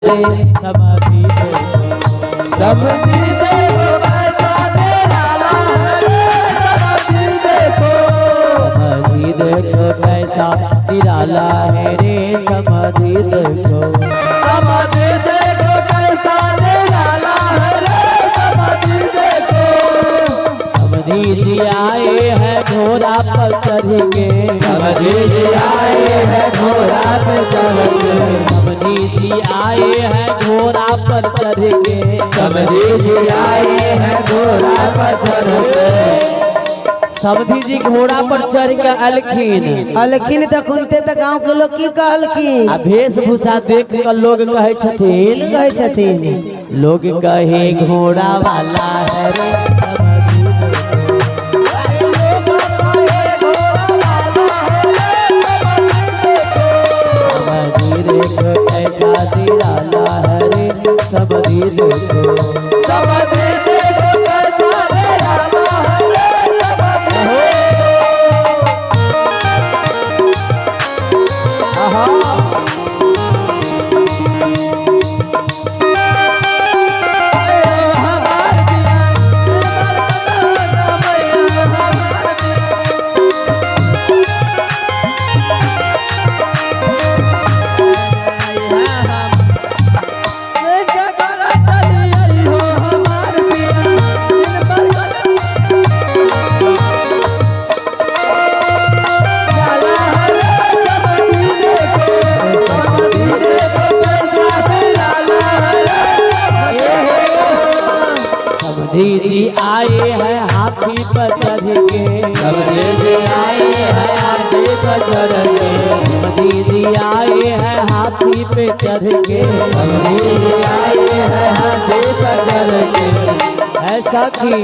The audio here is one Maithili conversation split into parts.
समाधि समझी देखो कैसा निराला है रे, समझी देखो। समाधि देखो कैसा निराला है रे, समाधि देखो। समझी देखो कैसा निराला है रे, समझी देखो। समधि जी आए हैं घोड़ा पर चढ़ के, समझी जी आए हैं घोड़ा पे चढ़ के, समधि जी आए हैं घोड़ा पर चढ़ के, समझी जी आए हैं घोड़ा पर चढ़ के। समधि जी घोड़ा पर चढ़ के अलखिन। अलखिन तऽ खुनते तऽ गांव के लोग की कहलखिन? आ वेशभूषा देख कर लोग कहे की छथिन? कहै छथिन? लोग कहे घोड़ा वाला है रे, समाधि देखो। समाधि देखो कैसा निराला है रे, समाधि देखो। समझी देखो कैसा निराला है रे, समझी समधि जी आए हैं हाथी पर चढ़ के, समझी जी आए हैं हाथी पर चढ़ के, समधि जी आए हैं हाथी पे चढ़ के, समझी जी आए हैं हाथी पर चढ़ के। ऐसा की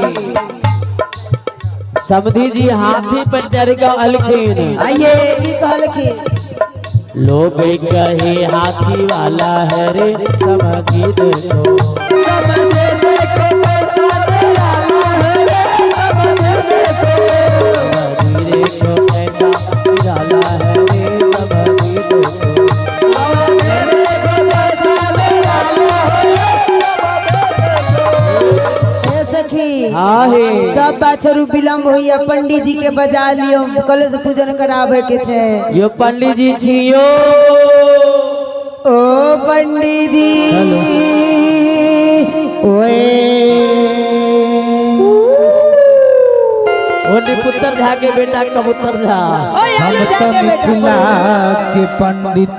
समधि जी हाथी पर चढ़ के अलखिन। आइए की कहलखिन? लोग कहे हाथी वाला है रे, समाधि देखो। समझी देखो कैसा निराला है रे, समझी देखो। समाधि देखो कैसा निराला है रे, समाधि देखो। समझी देखो कैसा निराला है रे, हे सखी, आहे सब बाछरू विलम्ब होइया, पंडित जी के बजा लियो, कलश पूजन कराबे के छै। यो पंडित जी छियो। ओ पंडित जी, ओए ओ निपुत्र झा के बेटा कबूतर झा। ओए हम आलू तो झा के बेटा। मिथिला के पंडित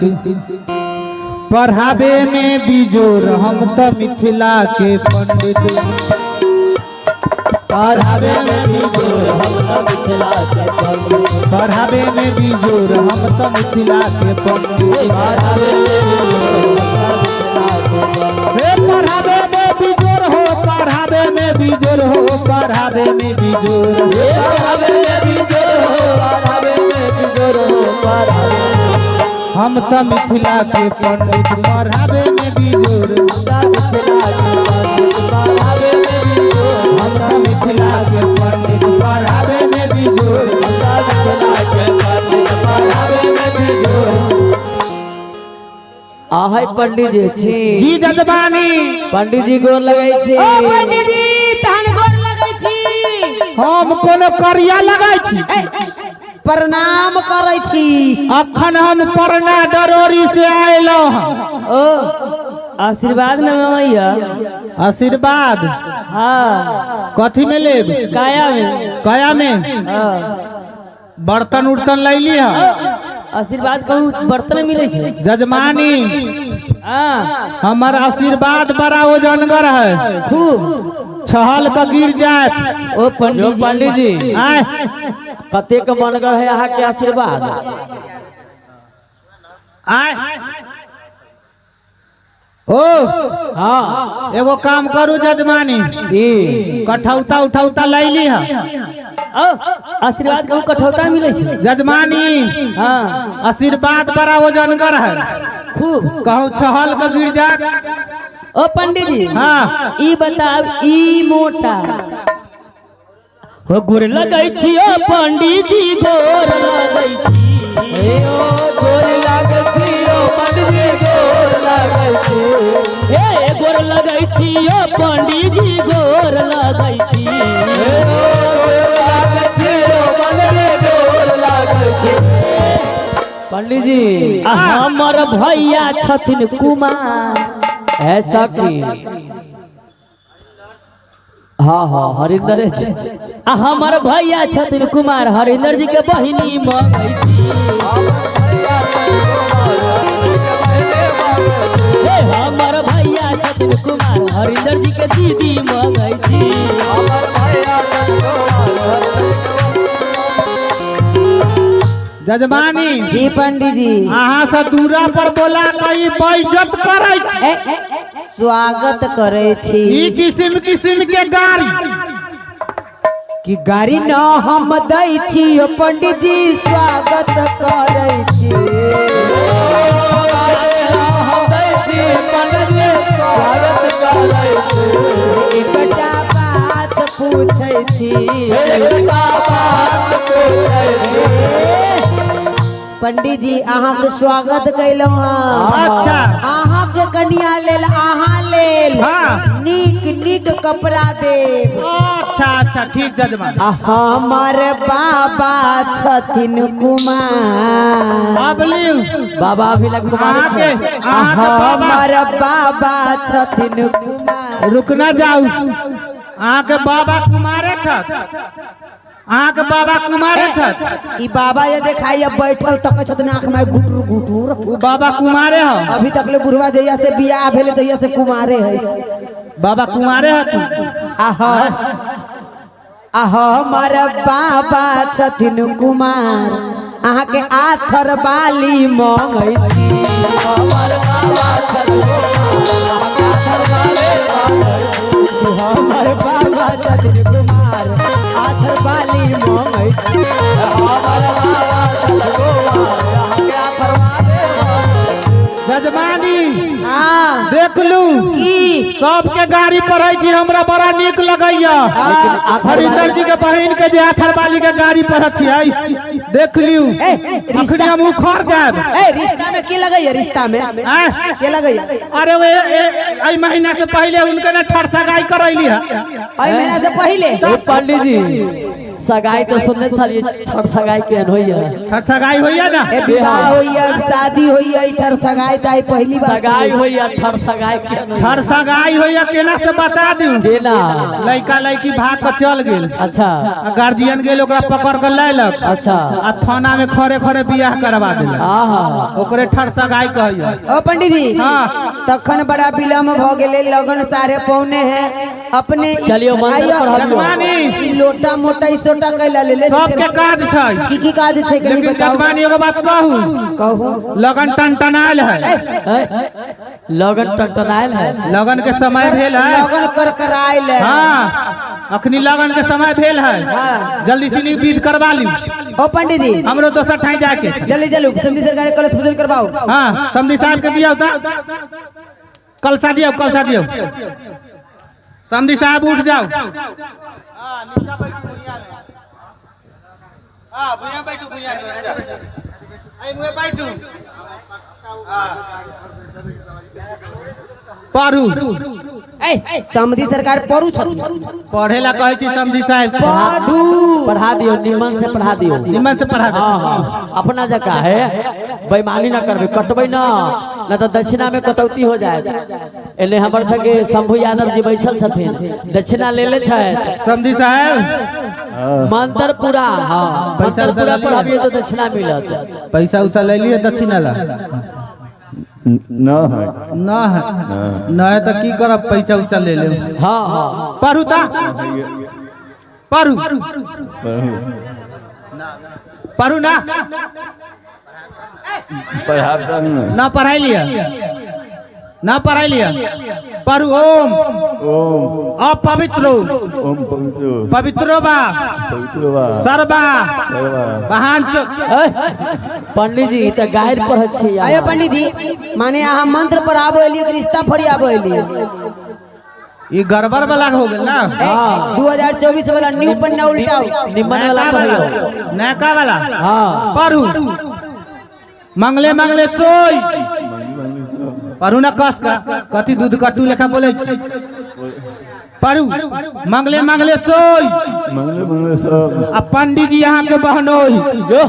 पढ़ावे में बिजोर, हम तो मिथिला के पंडित पढ़ावे में बिजोर, हम तो मिथिला के पंडित। पढ़ावे में बिजोर, हम तो मिथिला के पंडित। पढ़ावे में बिजोर, हम तो मिथिला के पंडित। हे पढ़ावे में बिजोर हो, पढ़ावे में बिजोर हो, पढ़ावे में बिजोर हो। पढ़ावे में बिजोर हो, पढ़ावे में बिजोर हो, पढ़ावे में। हम तो मिथिला के पंडित पढ़ावे में बिजोर, हम तो मिथिला के पंडित पढ़ावे में बिजोर। हम तो मिथिला के पंडित पढ़ावे में बिजोर। हम तो मिथिला के पंडित पढ़ावे में बिजोर। आहे पंडित जी छी। जी जजमानी। पंडित जी गोर लगै छी। ओ पंडित जी, तहन गोर लगै छी। हम कोनो करिया लगाई छी? प्रणाम करै छी। अखन हम परना डरोरी से आयलहुँ हँ। ओ आशीर्वाद न मंगैया। आशीर्वाद? हाँ। कथी में लेब? काया में। कया में? हाँ। बर्तन उर्तन लैली है? आशीर्वाद कहूँ बर्तन में मिले छै? जजमानी, हाँ। हमर आशीर्वाद बड़ा ओजनगर है, खूब छहल के गिर जात। ओ यो पंडित जी, पंडित जी, आय कतेक मनगर है अहाँ के आशीर्वाद? आय ओ हाँ। एगो काम करू जजमानी, की? कठौता उठौता लैली है? ओ आशीर्वाद कहूँ कठौता मिले छै? जजमानी, हाँ। आशीर्वाद बड़ा ओजनगर है, खूब कहूँ छहल के गिर जात। ओ पंडित जी, हाँ। ई बताओ, ई मोटा हो गोर लगै छी? ओ पंडित जी, गोर लगै छी। हे ओ गोर लागै छी, ओ पंडित जी, गोर लागै छी। पंडित जी आ हमर भैया छथिन कुमार। ऐसा की हाँ हाँ हरिंदर जी। आ हमर भैया छथिन कुमार, हरिंदर जी के बहिनी मंगै छी। हे हमर भैया छथिन कुमार, हरिंदर जी के दीदी मंगै छी। जजमानी जी पंडित जी। अहाँ से दूरा पर बोला कहीं बेइज्जत करै छी। ए, स्वागत करै छी। ई किसिम किसिम के गाड़ी कि गाड़ी न हम दै छी ओ पंडित जी, स्वागत करै छी। एकटा बात पूछै छी पंडित जी, अहाँके स्वागत कैलहुँ हँ। अच्छा। अहाँके कनिया लेल, अहाँ लेल हाँ। नीक नीक कपड़ा देब। अच्छा अच्छा ठीक जजमान। आ हमर बाबा छथिन कुमार। अब लिउ बाबा अभी लग कुमार अहाँके छथि। आ अहाँके बाबा हमर बाबा छथिन कुमार। रुकना जाउ, अहाँके बाबा कुमारे छथि, अहाँके बाबा कुमारे छथि। ई बाबा जे देखाइ बैठल तकै छथिन आँख में गुटुर गुटुर। उ बाबा कुमारे ह। अभी तक ले बुढ़वा जहिया से बियाह भेलै तहिया से कुमारे है। बाबा कुमारे हतु। आ हमर बाबा छथिन कुमार, अहाँके आथर बाली मंगै छी। हमर बाबा छथिन कुमार, आथर बाली मंगै छी। जजमानी हाँ देख लू की सबके गाड़ी पढ़ै छी, हमरा बड़ा नीक लगैया। हरिंदर जी के बहिन के जे आथर बाली के गाड़ी पढ़ै छियै, देख लियू ए, अखनी हम उखड़ जायब। ए रिश्ता में की लगैया? रिश्ता में आँय? के लगैया? अरे वे एहि महीना से पहले उनके ने ठर सगाई करैली है। एहि महीना से पहिले? ओ पंडित जी सगाई तो सुनने थलिए, छठ सगाई केहन होइया? ठर सगाई होइया ना? ए विवाह होइया, शादी होइया, ई ठर सगाई त आई पहली बार सगाई होइया, ठर सगाई केहन होइया? ठर सगाई होइया केना से बता दू। केना? लड़का लड़की भाग के चल गेल। अच्छा। आ गार्जियन गेल ओकरा पकड़ के लैलक। अच्छा। आ थाना में खड़े खड़े बियाह करवा देलक। आहा। ओकरे ठर सगाई कहैया। ओ पंडित जी हाँ। तखन बड़ा विलम्ब भ गेलै, लगन 4:45 है अपने। चलियो, मंदिर आइयो। पर हबियो। जजमानी ई लोटा मोटा ई सोटा कैला लेले? सबके काज छै। की की काज छै कनि लेकिन बताउ। जजमानी एगो बात कहू? कहू। लगन टनटनायल है। लगन टनटनायल है। लगन के समय भेल है। लगन करकरायल है। हाँ अखनी लगन के समय भेल है, हाँ। जल्दी से विध करवा ली। ओ पंडित जी हमरो दोसर ठाई जाके छै। जल्दी चलू, समधी सरकार कलश पूजन करवाओ। हाँ समधी साहब के दियौ त कलसा दियौ, कलसा दियौ। समधी साहब उठ जाओ। पढ़ू। ए समधी सरकार पढ़ू छरू। पढ़े ला कहै छी समधी साहब। पढ़ू। पढ़ा दियो, निमन से पढ़ा दियो। निमन से पढ़ा दे। हाँ हाँ अपना जगह है, बेईमानी ना करबे, कटबे ना, ना तो दक्षिणा में कटौती हो जाए। एने हमर सबके शंभू यादव जी बैसल छथिन, दक्षिणा ले ले छै। समधी साहब मंत्र पूरा, हाँ पैसा मंत्र पूरा उसा ले पढ़ाबियो तो दक्षिणा मिलत। पैसा उसा ले लिए दक्षिणा ला? न है। न है, न है तो की करब पैसा उसा ले ले। हाँ हाँ पढ़ू ता पढ़ू पढ़ू ना। पढ़ाब तब न। ना पढ़ाई लिया, ना पढ़ाई लिया। पढ़ू ओम ओम अपवित्रो ओम पवित्रो पवित्रो बा पवित्रो बा सर्वा सर्वा बहान चो। पंडित जी त गाइड पढ़ै छी। आयो पंडित जी, माने अहाँ मंत्र पर आबो एलियै कि रिश्ता फरियाबो एलियै? ई गड़बड़ वाला हो गेल ना। 2024 वाला न्यू पन्ना उल्टाओ। निमन वाला नयका वाला पढ़ियो। नयका वाला। हाँ पढ़ू मंगले मंगले सोई। पढ़ू ना कस का कथी दूध कट्टू लेखा बोले छी। पढ़ू मंगले मंगले सोई मंगले मंगले सब आ पंडित जी यहाँ के बहनोई। यो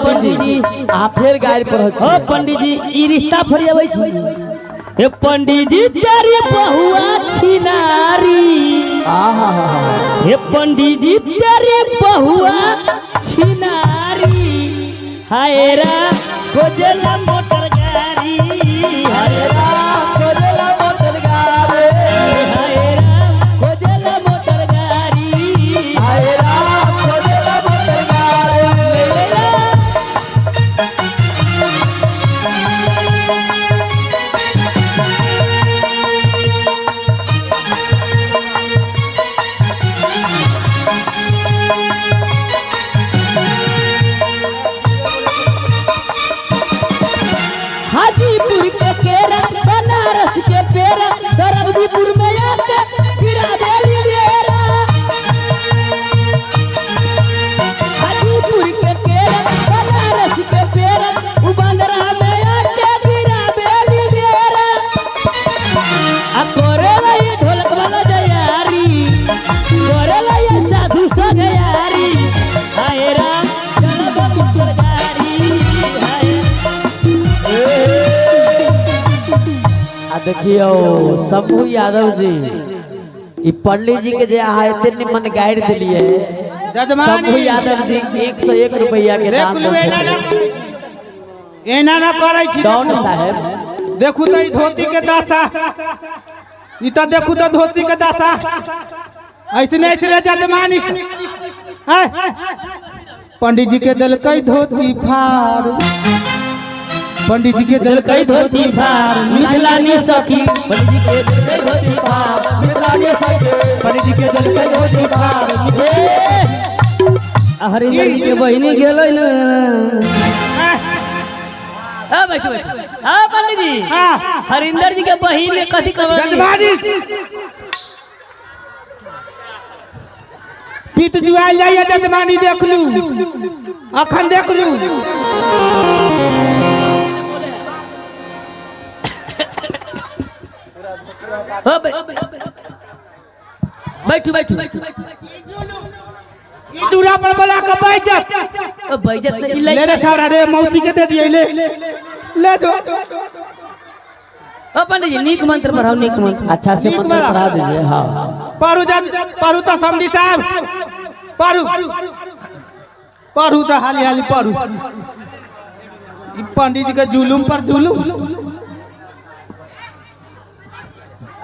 पंडित जी अहाँ फेर गारि पढ़ै हो छी। पंडित जी ई रिश्ता फरियाबै छी। हे पंडित जी तेरी बहुआ छिनारी। आहा हे पंडित जी तेरी बहुआ छिनारी। हाय रा गोजला मोटर गाड़ी। हाय रा गोजला मोटर गाड़ी। हाय रा गोजला मोटर गाड़ी। हाय रा गोजला मोटर गाड़ी। हाजीपुर के केरा बनारस के पेरा सरबजीपुर में आके गिरा देली डेरा। हाजीपुर के केरा बनारस के पेरा उबंदरा में आके गिरा देली डेरा। आ करेला ये ढोलक वाला जयारी करेला ये साधु सगयारी। हाय राम चलब मोटर गाड़ी। हाय आ देखियो शंभू यादव जी ई पंडित जी के जे अहाँ एते निमन गारि देलिए। शंभू यादव जी 101 रुपया के दान देखलू दै एना ना छथिन। एना ना करै छी। डॉन साहेब देखू तो ई धोती के दशा ई तो देखू तो धोती के दशा ऐसने ऐसने जजमानी। पंडित जी के देलकै धोती फाड़। पंडित जी के देलकै धोती फाड़ मिथिलानी सखी। पंडित जी के देलकै धोती फाड़ मिथिलानी सखी। पंडित जी के देलकै धोती फाड़। हरिंदर जी के बहिनी गेलै न। आ बैठो बैठो। आ पंडित जी हरिंदर जी के बहिन के कथी कहबै? जजमानी पीत जुआल जाइए जजमानी। देखलू अखन देखलू। बैठू बैठू। ई दूरा पर बोला के बैजत ओ बैजत न ई ले रे छौड़ा रे मौसी के दे दिए ले ले जो। ओ पंडित जी नीक मंत्र पढ़ाओ नीक मंत्र। अच्छा से नीक मंत्र वाला। पढ़ा दीजिए। हाँ पढ़ू जज पढ़ू तो समझी साहब पढ़ू पढ़ू तो हाली हाली पढ़ू। ई पंडित जी के जुलुम पर जुलुम।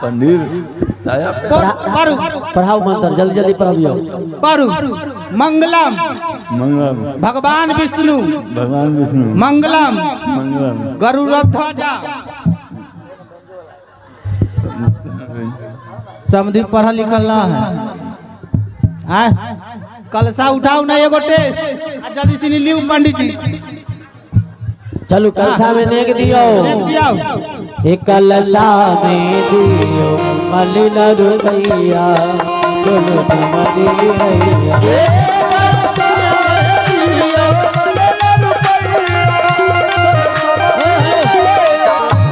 पंडित साहब पढ़ू पढ़ाओ मंत्र जल्दी जल्दी पढ़ाबियो। पढ़ू मंगलम मंगलम भगवान विष्णु भगवान विष्णु मंगलम मंगलम गरुड़ ध्वजा। समझी पढ़ल लिखल ना है। आय कलशा उठाऊ ना एगोटे आ जल्दी से लिउ पंडित जी। चलू कलशा में नेक दियो। नेक दियो। एक कलशा में दियो मलिन रुपैया बोलो समधिरैया।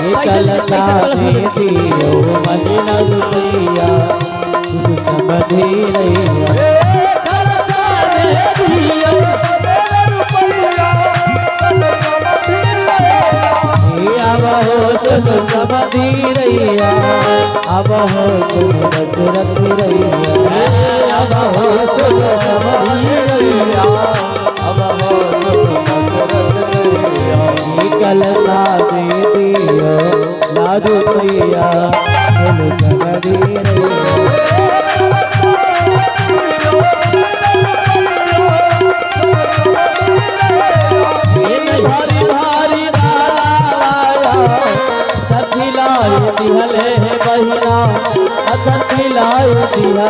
एक कलशा में दियो मलिन रुपैया बोलो समधिरैया। अब हो तुम समधिरैया अब हो तुम दशरथ रैया। अब हो तुम समधिरैया अब हो तुम दशरथ रैया। कलशा में दियो लाडू भैया बोलो समधिरैया। भारी भारी दिहले बहिना सखी लाए दिहले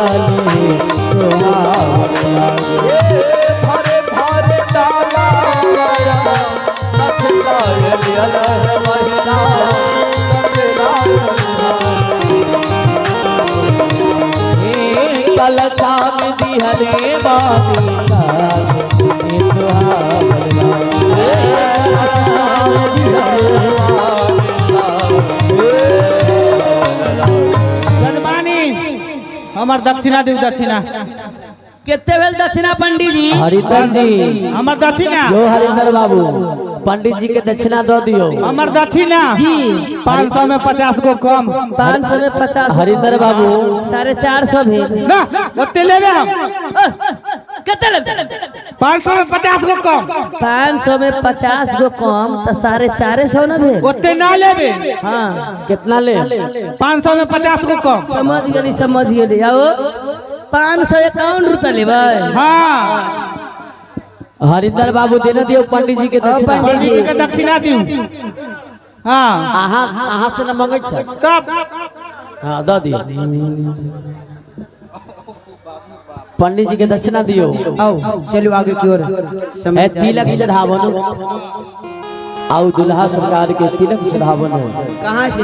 भरे भरे डाला सखी लाए दिहले बहिना सखी लाए कलशा में दिहले बाबी साथ जजमानी हमर दक्षिणा दिउ, दक्षिणा। केते भेल दक्षिणा पंडित जी? हरिंदर जी, हमर दक्षिणा। यो हरिंदर बाबू, पंडित जी के दक्षिणा दो दियो। हमर दक्षिणा जी। 500 में 50 गो कम। 500 में 50। हरिंदर बाबू। 450 भेल। ना, ओते लेबे हम। कते लेबै? 500 में 50 गो कम। 500 में 50 गो कम तो 450 ना भेल। ओते ना लेबे। हाँ। कितना ले? 500 में 50 गो कम। समझ गेली, समझ गेली। आओ, 551 रुपया लेबै। हाँ। हरिंदर बाबू, देने दियो पंडित जी के दक्षिणा। पंडित जी के दक्षिणा दिउ। हाँ। अहाँ अहाँ से न मंगै छै। तब। हाँ, दऽ दियो, पंडित जी के दक्षिणा दियो। आओ, चलो आगे की ओर। ए समय तिलक चढ़ावन, आओ, दुल्हा सरकार के तिलक चढ़ावन। कहाँ से?